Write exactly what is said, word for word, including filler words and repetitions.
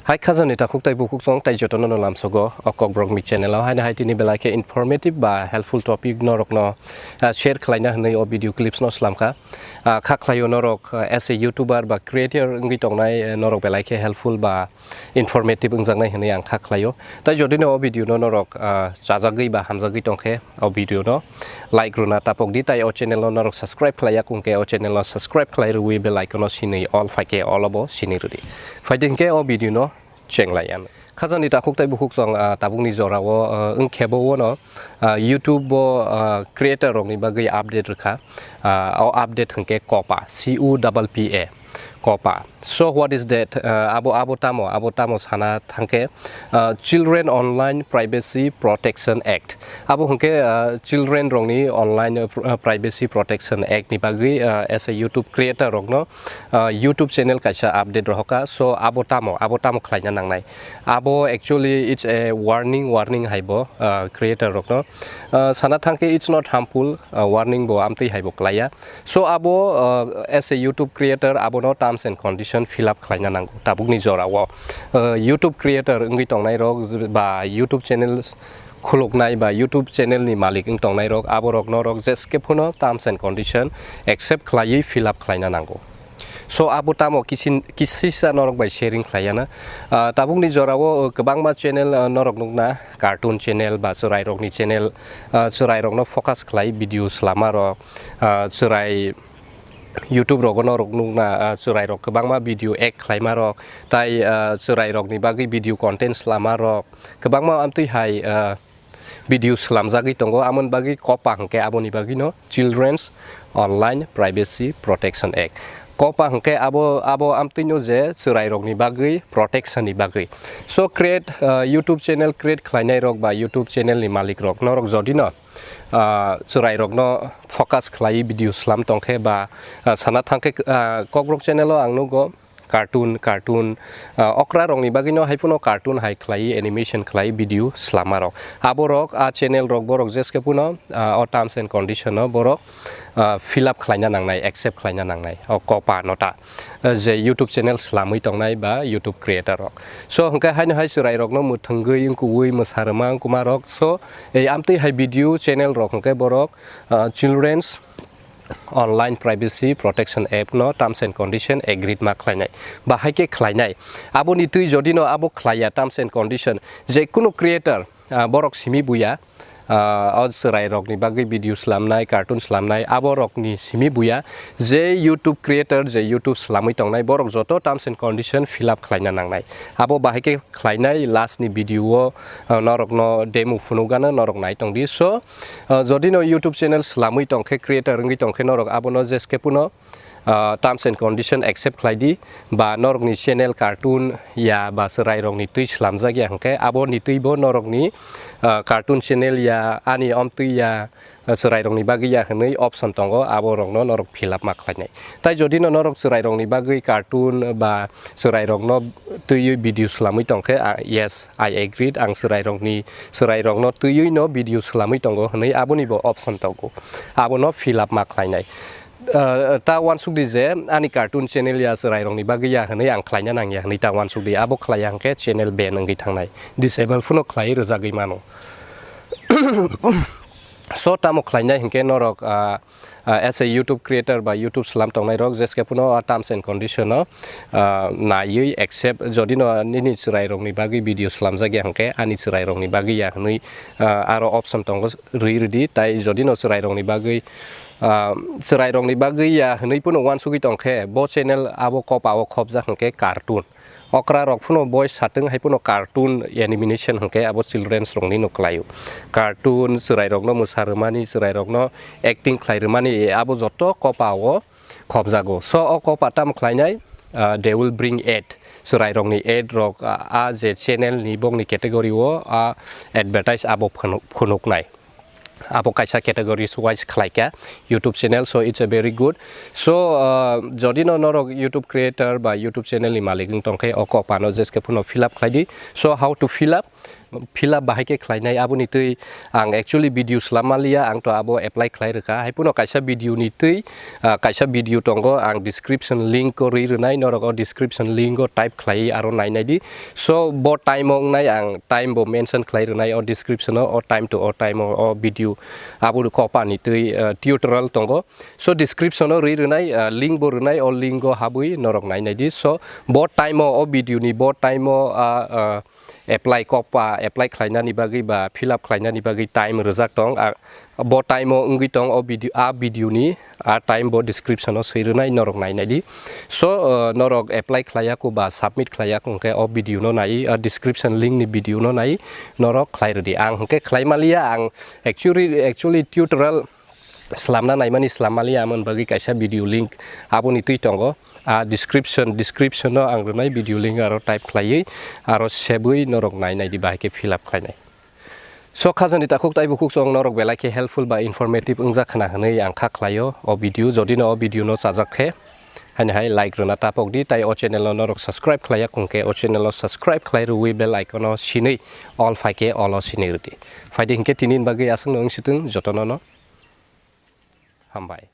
Hai khajani takhuk tai bukhuk chwng tai jotono no lamsogo o Kokborok Mik channel o. Haino hai tini belai khe informative ba helpful topic norokno, ah, share khlaina hwnwi o video clips no slamkha. Ah, kha khlaio norok, ah, as a YouTuber ba creator wngwi tongnai, eh, norok belai khe helpful ba informative wngjaknai hwnwi ang kha khlaio. Tai jodi no o video no norok, ah, chajagwi ba hamjagwi tongkhe o video no like rwna tapok di, tai o channel no norok subscribe khlaiya kung khe o channel no subscribe khlai rwwi bell icon no sinwi all phaikhe all obo sinwi rwdi. Phaidi hinkhe o video no chenglai ano. Khajani takhuk tai bukhuk chwng, ah, tabukni jorao, ah, wngkhe bo uano, ah, YouTube o, ah, creator rokni bagwi update rwkha. Ah, o update hwnkhe COPPA, C O P P A, COPPA. So what is that? Ah, abo, abo tamo, abo tamo sana thangkhe, ah, Children Online Privacy Protection Act. Abo hwnkhe, ah, children rokni online, ah, pr-, ah, privacy protection act ni bagwi, ah, as a YouTube creator rokno, ah, YouTube channel kaisa update rohoka. So abo tamo, abo tamo khlaina nangnai. Abo actually it's a warning, warning hai bo, ah, creator rokno. Ah, sana thangkhe it's not harmful, ah, warning bo amtwi hai bo klaiya. So abo, ah, as a YouTube creator abono terms and condition fill up khlaina nango tabukni jorao. Ah, YouTube creator wngwi tongnai rok ba YouTube channel khuluknai ba YouTube channel ni malik wng tongnai rok, abo rok norok jeske phuno terms and condition accept khlaiwi fill up khlaina nango. So abo tamo kisin-, kisisa norok bai sharing khlaiyana. Ah, tabukni jorao kwbangma channel, ah, norok nukna, cartoon channel ba chwrai rokni channel, ah, chwrai rokno focus khlai video slama rok, ah, chwrai YouTube rogo norok nukna, ah, chwrai rok kwbangma video act khlaima rok, tai, ah, chwrai rokni bagwi video content slama rok kwbangma amtwi hai, ah, video slamjagwi tongo, amoni bagwi COPPA hwnkhe aboni bagwino Children's Online Privacy Protection Act. COPPA hwnkhe abo, abo amtwino je chwrairokni bagwi protection ni bagwi. So create, uh, YouTube channel create khlainai rok ba YouTube channel ni malik rok norok jodi no, uh, chwrairokno focus khlai video slam tongkhe ba, uh, sana thangkhe, uh, Kokborok channel o ang nugo cartoon, cartoon, ah, okra rokni bagwino hai phano cartoon hai khlai, animation khlai video slama rok. Abo rok, ah, channel rok borok jeske phano, ah, o terms and condition no borok, ah, fill up khlaina nangnai, accept khlaina nangnai. O COPPA no ta, ah, je YouTube channel slamwi tongnai ba YouTube creator rok. So hwnkhe haino hai chwrai rokno mwthangwi, wngkuwi, mwsarwma, wngkuma rok. So ei amtwi hai video channel rok hwnkhe borok, ah, Children's Online Privacy Protection Act no terms and condition agreed ma khlainai, ba hai khe khlainai. Aboni twi jodi no abo khlaiya terms and condition, je kunu creator, ah, borok simi buya, ah, o chwrai rokni bagwi video slamnai, cartoon slamnai, abo rokni simi buya, je YouTube creator, je YouTube slamwi tongnai, borok joto terms and condition fill up khlaina nangnai. Abo ba hai khe khlainai last ni video o, ah, norokno demo phunukgano norok nai tongdi. So, ah, jodi no YouTube channel slamwi tongkhe, creator wngwi tongkhe norok abono jeske phano, ah, terms and condition accept khlaidi ba norokni channel cartoon ya ba chwrai rokni twi slamjak ya hwnkhe aboni twi bo norokni, ah, cartoon channel ya ani omtwi ya, chwrairokni bagwi ya hwnwi option tongo, aborokno norok fill up ma khlainai. Tai jodi no norok chwrairokni bagwi cartoon ba chwrairokno twiwi video swlamwi tongkhe, ah, yes, I agreed, ang chwrairokni, chwrairokno twiwi no video swlamwi tongo hwnwi aboni bo option tongo, abono fill up ma khlainai. Ah, ta uansukdi je ani cartoon channel ya chwrairokni bagwi ya hwnwi ang khlaina nangya hwnwi ta uansukdi, abo khlaiya hwnkhe channel ban wngwi thangnai, disable phano khlaiwi rwjagwi mano. So tamo khlainai hinkhe norok, ah, ah, as a YouTube creator ba YouTube slam tongnai rok jeske phano, ah, terms and condition no, ah, naiwi accept, jodi no nini chwrai rokni bagwi video slamjak ya hinkhe ani chwrai rokni bagwi ya hwnwi, ah, aro option tongo, rwi rwdi. Tai jodi no chwrai rokni bagwi, ah, chwrai rokni bagwi ya hwnwi phano uansugwi tongkhe bo channel abo COPPA o khopjak hinkhe cartoon. Okra rok phano boi satwng hai phano cartoon animation hwnkhe abo childrens rokni no kwlaio. Cartoon, chwrai rokno mwsa rwmani, chwrai rokno acting khlai rwmani, abo joto COPPA o khopjago. So o COPPA tamo khlainai, ah, they will bring ad. Chwrai rokni ad rok, ah, ah, je channel ni bokni category o, ah, advertise abo phunu-, phunuknai. Abo kaisa categories wise khlaikha YouTube channel, so it's a very good. So, uh, jodi no norok YouTube creator ba YouTube channel ni malik wng tongkhe, o COPPA no jeske phano fill up khlaidi. So how to fill up? Fill up bahai khe khlainai, aboni twi ang actually video slamaliya, ang to abo apply khlai rwkha. Hai phano kaisa video ni twi, ah, kaisa video tongo, ang description link o rwi rwnai, norok o description link o type khlai aro nainai di. So, bo time o wngnai, ang time bo mention khlai rwnai o description o, o time to o time o, o video abo kopa ni twi, ah, tutorial tongo. So, description o rwi rwnai, ah, link bo rwnai, o link o habwi norok nainai di. So, bo time o, o video ni bo time o, ah, ah, apply kokpa, apply khlainani bagwi ba fill up khlainani bagwi time rwjak tong. Ah, bo time o wngwi tong o video, a video ni a time bo description o swi rwnai, norok nainai di. So, ah, norok apply khlaiya ko ba submit khlaiya ko hwnkhe o video no nai, ah, description link ni video no nai, norok khlai rwdi. Ang hwnkhe khlai maliya, ang actually, actually tutorial slamna naimani slam maliya, amoni bagwi kaisa video link aboni twi tongo. A description, description o ang rwnai video link aro type khlaiwi aro sebwi norok nainai di bahai khe fill up khlainai. So, khajani takhuk taibo khuk chwng norok belai khe helpful ba informative wngjak khna hwnwi ang kha khlaio o video. Jodi no o video no chajak khe, haini hai like rwna tapok di, tai o channel no norok subscribe khlaiya kong khe o channel no subscribe khlai rwwi bell icon o sinwi all phai khe all o sinwi rwdi. Phaidi hinkhe tini ni bagwi aswk no wng sitwng jotono no. Hambai.